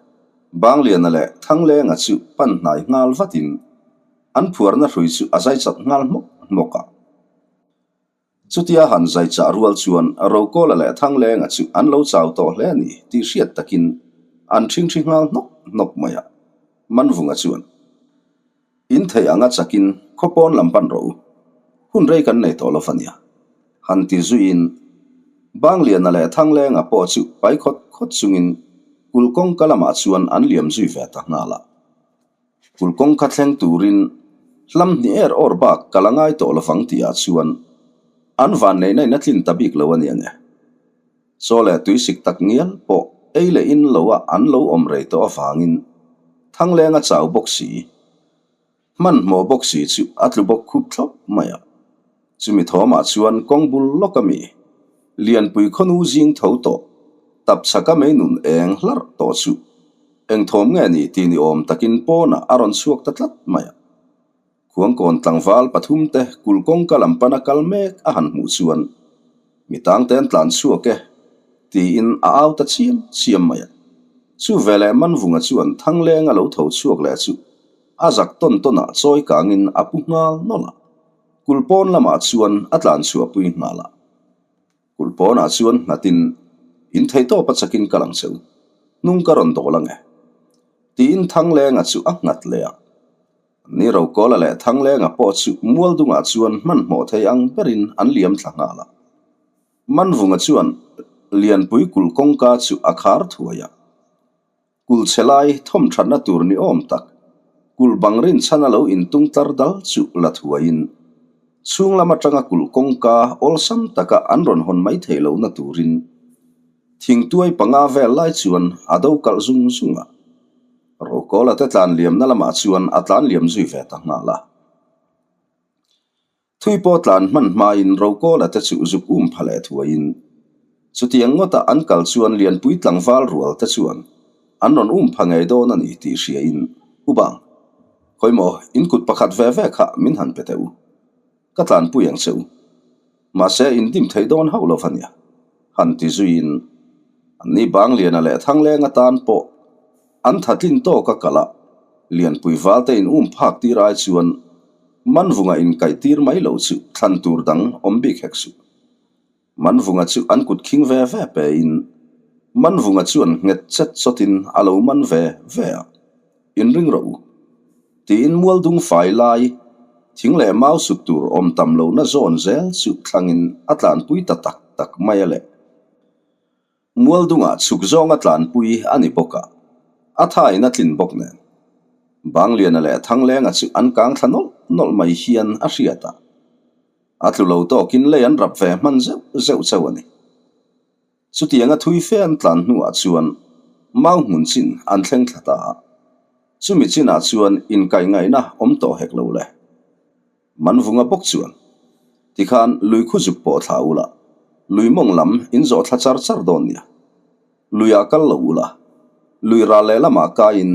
Bangliana leh Thanglenga chu pan hnai nghal vatin an phuarna hrui chu a zai chat nghal hmawk hmawk a. Chutia han zai chah rual chuan Rokawla leh Thanglenga chu an lo chau tawh hle a ni tih hriat takin an ṭhingṭhi nghal hnawk hnawk mai a. Manvunga chuan, In theih anga chakin khaw pawn lam pan rawh u, hun rei kan nei tawh lo va nia, han ti zuiin Bangliana leh Thanglenga pawh chu pai khawt khawt chungin kul kawngka lamah chuan an liam zui ve ta nghal a. Kul kawngka thleng turin hlam hnih er awr bak ka la ngai tawh lovang tihah chuan an vanneihna in a tlin ta bik lo a nia nge. Chaw leh tuisik tak ngial pawh ei leh in loah an lo awm rei tawh avangin Thanglenga chau bawk si, hmanhmawh bawk si chu a tlu bawk khup thlawp mai a. Chumi thawmah chuan kawng bul lawk a mi, Lianpui khawnu zing tho tawh, tap chhaka mei nun eng hlarh tawh chu eng thawm nge ni tih ni awm takin pawnah a rawn chhuak ta tlat mai a. Khuangkawn tlangval pathumte kul kawngka lam pana kal mek a han hmuh chuan mi tangte an tlan chhuak e tiin a au ta chiam chiam mai a. Chu veleh Manvunga chuan Thangleng a lo tho chhuak leh chu a zak tawn tawnah chawi kangin a pu nghal nawlh a. Kul pawn lamah chuan a tlan chhuahpui nghal a. Kul pawnah chuan nghatin in theihtawp a chakin ka lang cheu, hnung ka rawn dawl ang e tiin Thanglenga chu a nghat leh a. Ni Rokawla leh Thanglenga pawh chu Mualdungah chuan hmanhmawh thei ang berin an liam thla nghal a. Manvunga chuan Lianpui kulh kawngka chu a khar thuai a. Kulh chhe lai thawm thatna tur ni awm tak, kulh bang rinchhan a lo intung tlar dal chu la thuaiin chhung lam atanga kulh kawngka awlsam taka an rawn hawn mai theih lohna turin thingtuai panga vel lai chuan a do kalh zung zung a. Rokawla te tlan liamna lamah chuan a tlan liam zui ve ta nghal a. Thui pawh tlan hman hmain Rokawla te chu zuk um pha leh thuaiin chutiang ngawta an kal chuan Lianpui tlangval rual te chuan an rawn um pha ngei dawn a ni tih hriain U Bang, khawimaw in kut pakhat ve ve kha min han pe teh u, ka tlanpui ang che u. Mahse in dim thei dawn hauh lo va nia, han ti zuiin anni Bangliana leh Thanglenga tan pawh an thatlin tawk a kalh a, Lianpui valte in um phak tir ai chuan Manvunga inkaih tir mai lo chu thlan tur dang awm bik hek suh. Manvunga chu an kut khing ve ve pein Manvunga chuan nghet chet chawtin a lo man ve ve a, Inring rawh u. Tiin mualdung fai lai, thing leh mau sut tur awm tam lohna zawn zel chu thlangin a tlanpui ta tak tak mai a le. Mualdungah chhuk zawnga tlanpui a ni bawk a, a thain a tlin bawk nen. Bangliana leh Thanglenga chu an kang thla nawlh nawlh mai hian a hriat a, a tlu lo tawkin lei an rap ve hman zeuh zeuh chauh a ni. Chutianga thui fe an tlan hnuah chuan mau hmun chin an thleng thla ta a, chumi chinah chuan inkaih ngaihna awm tawh hek lo le. Manvunga bawk chuan, Tikhan lui khu zuk pawh thla ula, lui mawng lam in zawh thla char char dawn nia. Luiah kal lo ula, lui ral leh lamah kaiin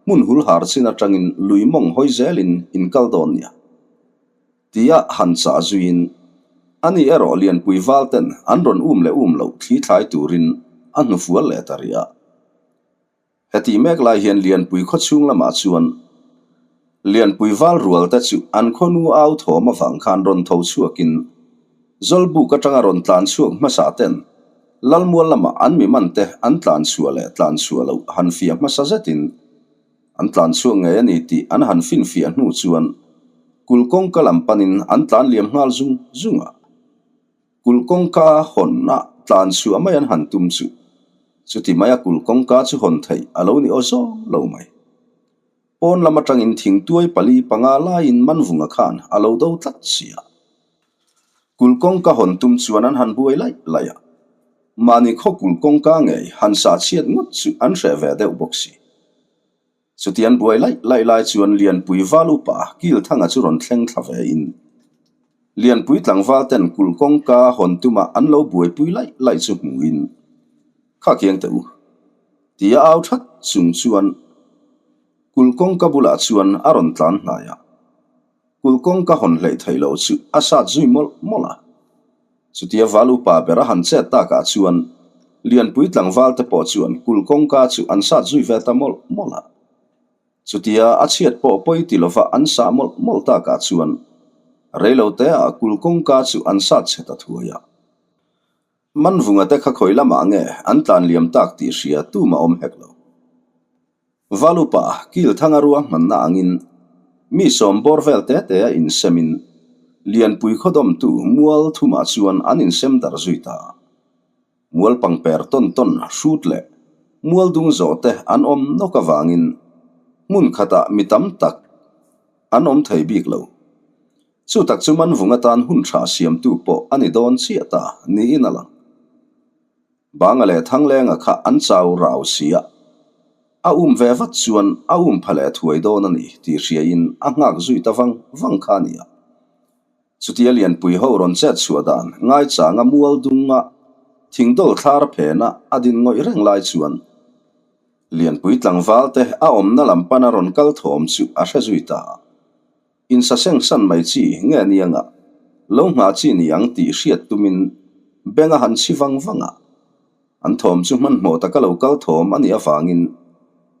hmun hul har chin atangin lui mawng hawi zelin in kal dawn nia. Tia han chah zuiin, ani erawh Lianpui valten an rawn um leh um loh thli thlai turin a hnufual leh ta rih a. Hetih mek lai hian Lianpui khaw chhung lamah chuan Lianpui val rual te chu an khawnu au thawm avang khan rawn tho chhuakin Zawlbuk atanga rawn tlan chhuak hmasa ten Lalmual lamah an mi man te an tlan chhuah leh tlan chhuah loh han fiah hmasa zetin an tlan chhuak ngei a ni tih an han finfiah hnu chuan kulh kawngka lam panin an tlan liam nghal zung zung a. Kulh kawngka hawnna tlan chhuah mai an han tum chu chuti maia kulh kawngka chu hawn theih a lo ni aw zawng lo mai. Pawn lam atangin thingtuai pali panga laiin Manvunga khan a lo do tlat si a. Kulh kawngka hawn tum chuan an han buai laih laih a. Mahni khaw kulh kawngka ngei han sah chhiat ngawt chu an hreh ve deuh bawk si. Chuti an buai laih laih lai chuan Lianpui val upa Kilthanga chu rawn thleng thla ve in Lianpui tlangval ten kulh kawngka hawn tuma an lo buaipui laih laih chu hmuin Kha kiang teh u tia au that chung chuan kulh kawngka bulah chuan a rawn tlan hnai a. Kulh kawngka hawn hleih theih loh chu a sat zui mawlh mawlh a. Chutia val upa ber a han chet takah chuan Lianpui tlangval te pawh chuan kulh kawngka chu an sat zui ve ta mawlh mawlh a. Chutia a chhiat pawh pawi ti lova an sah mawlh mawlh takah chuan reiloteah kulh kawngka chu an sat chhe ta thuai a. Manvunga te kha khawi lamah nge an tlan liam tak tih hria tum a awm hek lo. Valupa Kilthanga ruahmanna angin mi sawm bawr vel te te a insemin Lianpui khawdawmtu mual thumah chuan an insem darh zui ta. Mual pangper tawn tawn hrut leh mual dung zawh te an awm nawk avangin hmun khatah mi tam tak an awm thei bik lo. Chu tak chu Manvung atan hun tha siamtu pawh a ni dawn chiah ta niin a lang. Banga leh Thanglenga kha an chau rau si a, a um ve vat chuan a um pha leh thuai dawn a ni tih hriain a nghak zui ta vang vang kha a ni a. Chutia Lianpui ho rawn chet chhuah dan ngaichanga mual dunga thingdawl thlar phena a din ngawih reng lai chuan Lianpui tlangval te a awmna lam pana rawn kal thawm chu a hre zui ta a. Insaseng san mai chi nge nianga lo nghah chi ni ang tih hriat tumin beng a han chhi vang vang a. An thawm chu hmanhmawh taka lo kal thawm a nih avangin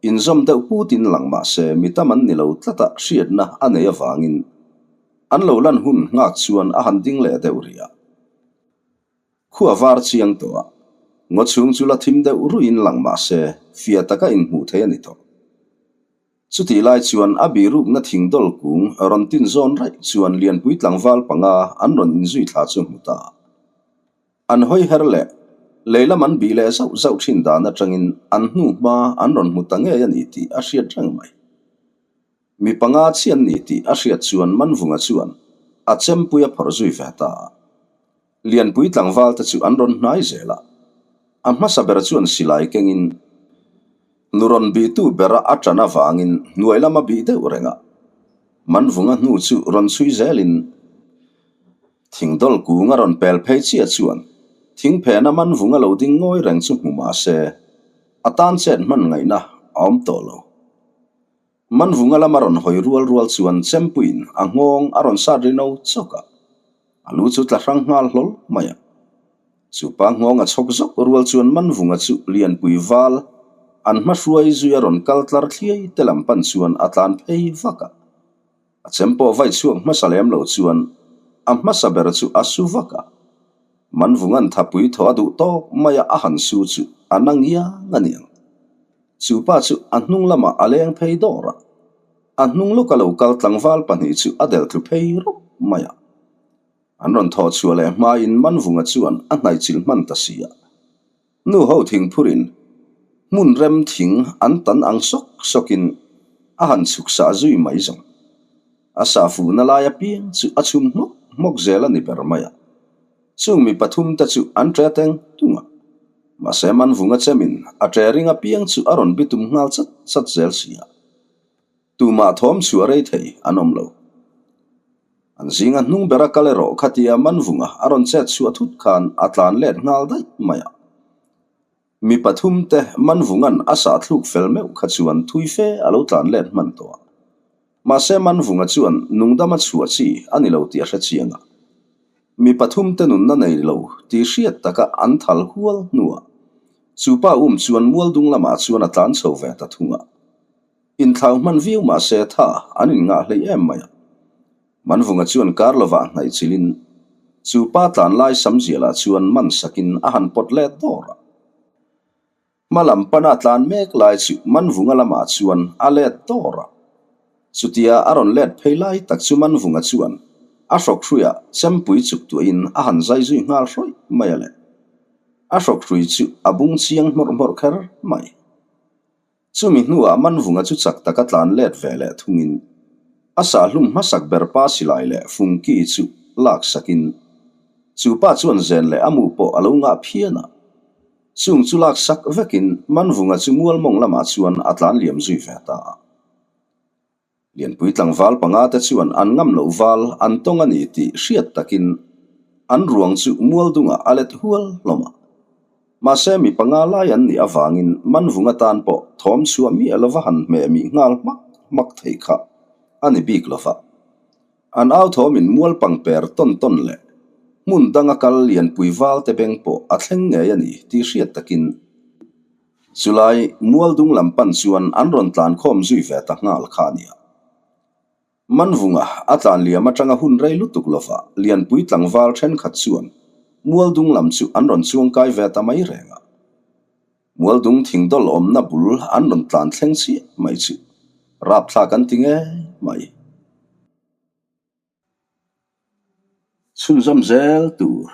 inzawm deuh putin lang mah se mi tam an ni lo tlata hriatna a nei avangin an lo lan hun nghak chuan a han ding leh deuh rih a. Khua var chiang tawh a, ngaw chhung chu la thim deuh ruiin lang mah se fiah taka inhmuh theih a ni tawh. Chutih lai chuan a birukna thing dawl kung rawn tin zawn raih chuan Lianpui tlangval panga an rawn inzui thla chu hmu ta. An hawi her leh lei lam an bih leh zauh zauh thin dan atangin an hnu hma an rawn hmu ta ngei a ni tih a hriat reng mai. Mi panga chian ni tih a hriat chuan Manvunga chuan a chempui a phawrh zui ve ta. Lianpui tlangval te chu an rawn hnai zel a, a hmasa ber chuan silai kengin nu rawn bihtu bera a ṭan avangin hnuai lama bih deuh reng a, Manvunga hnu chu rawn chhui zelin thingdawl kung a rawn pel phei chiah chuan thingphena Manvunga lo ding ngawi reng chu hmu mah se a tan chet hman ngaihna a awm tawh lo. Manvunga lama rawn hawi rual rual chuan Chempuiin a nghawng a rawn sat ri no chawk a, a lu chu tla hrang nghal hlawl mai a. Chupa nghawng a chhawk zawk rual chuan Manvunga chu Lianpui val an hma hruai zui a rawn kal tlar thliai te lam pan chuan a tlan phei vak a. A chem pawh vai chhuak hmasa lem lo chuan a hmasa ber chu a su vak a. Manvunga'n thapui thaw a duh tawk mai a a han su chu a na ngiang a niang. Chu pa chu a hnung lamah a leng phei dawr a, a hnung lawka lo kal tlangval pahnih chu a del tlu phei rawp mai a. An rawn thawh chhuah leh hmain Manvunga chuan a hnaichilh hman ta si a. Nu ho thingphurin hmun rem thing an tan ang sawk sawkin a han chhuk sah zui mai zawng. A sah fuhna lai apiang chu a chhum hmawk hmawk zel a ni ber mai a. Chung mi pathum te chu an ṭe teng tung a. Mahse Manvunga chemin a ṭe ring apiang chu a rawn bitum nghal chat chat zel si a. Tumah thawm chhuah rei thei an awm lo. An zinga hnung bera kal erawh khatia Manvunga a rawn chet chhuah thut khan a tlan let nghal daih mai a. Mi pathum te Manvunga'n a sah thluk fel meuh kha chuan thui fe a lo tlan let hman tawh a. Mahse Manvunga chuan nungdama chhuah chi a ni lo tih a hre chiang a. Mi pathum te nunna nei lo tih hriat taka an thal hual hnuah chu pa um chuan mualdung lamah chuan a tlan chho ve ta thung a. Inthlau hman viau mahse tha an inngah hlei em mai a. Manvunga chuan kar lovah hnaih chilhin chu pa tlan lai sam zialah chuan man sakin a han pawt let dawr a. Hma lam pana tlan mek lai chu Manvunga lamah chuan a let dawr a. Chutia a rawn let phei lai tak chu Manvunga chuan a hrawk hruiah chempui chuk tuahin a han zai zui nghal hrawih mai a le. A hrawk hrui chu a bung chiang hmawrh hmawrh kher mai. Chumi hnuah Manvunga chu chak taka tlan let ve leh thungin a sahhlum hmasak ber pa silai leh fungki chu lak sakin chu pa chuan zen leh a mu pawh a lo ngah phian a. Chung chu lak sak vekin Manvunga chu mualmawng lamah chuan a tlan liam zui ve ta a. Lianpui tlangval panga te chuan an ngam loh val an tawng a ni tih hriat takin an ruang chu mual dungah a let hual hlawm a. Mahse mi panga lai an nih avangin Manvung atan pawh thawm chhuah miah lova han hmeh mih nghal hmak hmak theih kha a ni bik lova. An au thawmin mual pangper tawn tawn leh hmun danga kal Lianpui val te beng pawh a thleng ngei a ni tih hriat takin Chulai mual dung lam pan chuan an rawn tlan khawm zui ve ta nghal kha a nia. Manvunga a tlan liam atanga hun rei lutuk lova Lianpui tlangval thenkhat chuan mual dung lam chu an rawn chuang kai ve ta mai reng a. Mual dung thingdawl awmna bul an rawn tlan thleng chiah mai chu rapthlak an ti ngei mai. Chhunzawm zel tur.